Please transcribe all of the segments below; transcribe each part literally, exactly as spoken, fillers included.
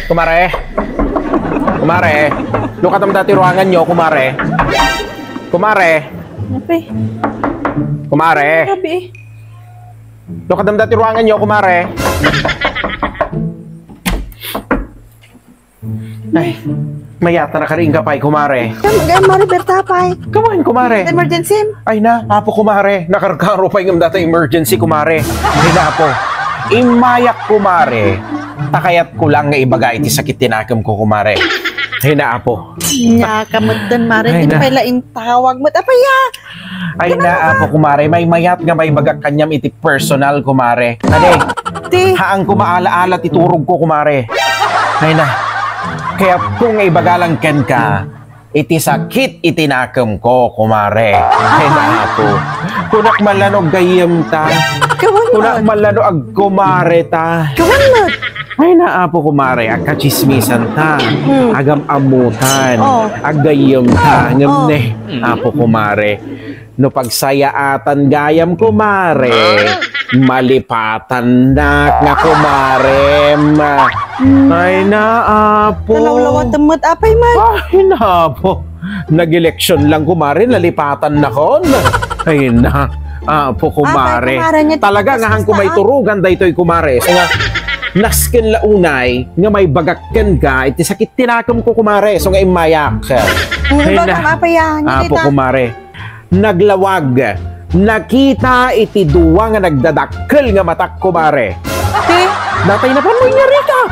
Kumare. Kumare. Lukatanda ti ruanganyo, kumare. Kumare. Apay. Kumare. Grabe eh. Lukatanda ti ruanganyo, kumare. Ay, mayat na karin ka pay, kumare. Kam-, kam-, Mare Berta pay. Kawan, kumare. Emergency? Ay na, apo, kumare. Nakarkaro pay ngem data emergency, kumare. Ay na, apo. Immayak, kumare. Ta kayatko lang nga ibaga iti sakit ti nakem ko, kumare. Ay na, apo. Nya, kamutten, Mare. Ay na. Di pay la intawag met. Apay, ya. Ay na, apo, kumare, maymayat nga maibagak kaniam iti personal, kumare. Adi, ti haanko maala-ala ti turogko, kumare. Ay na, kayatko nga ibaga lang kenka iti sakit iti nakemko, kumare. Ay na, apo. Kunak man la no aggayyemta. Kunak man la no agkumareta. Ay na, apo, kumare, agkatsismisanta. Hmm. Agam-ammutan. Oh. Aggayyemta. Ngem ne, apo, kumare. No pagsayaatan gayam, kumare, malipatannak nga kumarem. Ay na, apo. Nalawlawatem met, apay man. Ay na, apo. Nag-eleksyon lang, kumare, nalipatannakon. Ay na, apo, kumare. Apay, kumare, nga talaga nga haanko maiturugan daytoy, kumare. So nga, nasken la unay nga maibagak kenka iti sakit ti nakemko, kumare. So nga immayak. Ay na, apo, kumare. Naglawag. Nakita iti dua nga nagdadakkel nga matak, kumare. Ti? Datay napanmo inyarikak.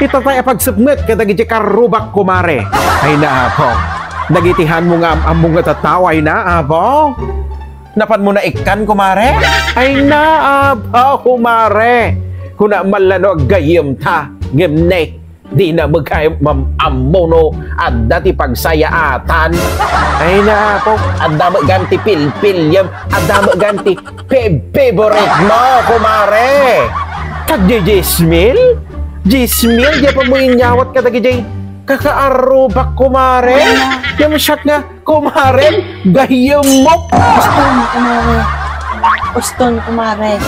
Ita tay a pagsepmet kadagiti karrubak, kumare. Ay na, apo. Dagiti hanmo nga am-ammo nga tattao, ay na, apo. Napanmo naikkan, kumare? Ay na, apo, kumare. Kuna man la no aggayyemta, ngem ne. Dina met kayam am-ammo no adda ti pagsayaatan. Ay na, apo, adda met gayam ti pilpiliam, adda met gayam ti pe-, favorite mo, kumare. Kag di Jismil? Jismil, di pa mo inyawat kadagiti kakaarrubak, kumare. Ay na. Diam siak nga, kumare, gayyem mo. Uston, kumare. Uston, kumare.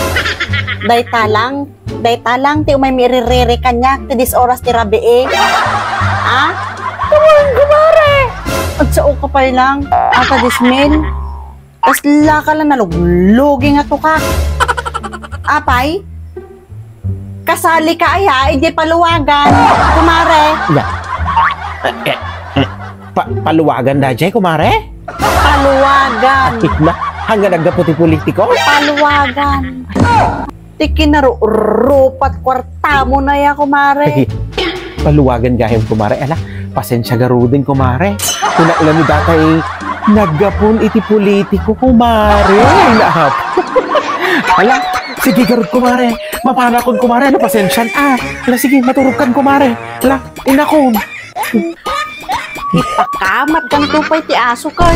Dayta lang. Dayta lang ti umaymi iririri kaniak ti dis oras ti rabii. Ha? Kawan, kumare! Agsao ka pay lang, ata dismil. Kasla ka lang naluglugi nga tukak. Apay? Kasali ka aya, idi paluwagan, kumare. Ya. Eh, eh, mm, pa-, paluwagan daydiay, kumare? Paluwagan. Ay, na, hanggang naggapu ti politiko? Paluwagan. Ti kinarurupat kuartamo na ya, kumare. Ay, paluwagan gayam, kumare. Ala, pasensia garuden, kumare. Kunak la no datay naggapun iti politiko, kumare. Ay, naap. Ala, sige garud, kumare. Mapanakon, kumare. Ala, pasensian, ah. Ala, sige, maturogkan, kumare. Ala, inakon. Ipakamat kang tupay ti aso ka.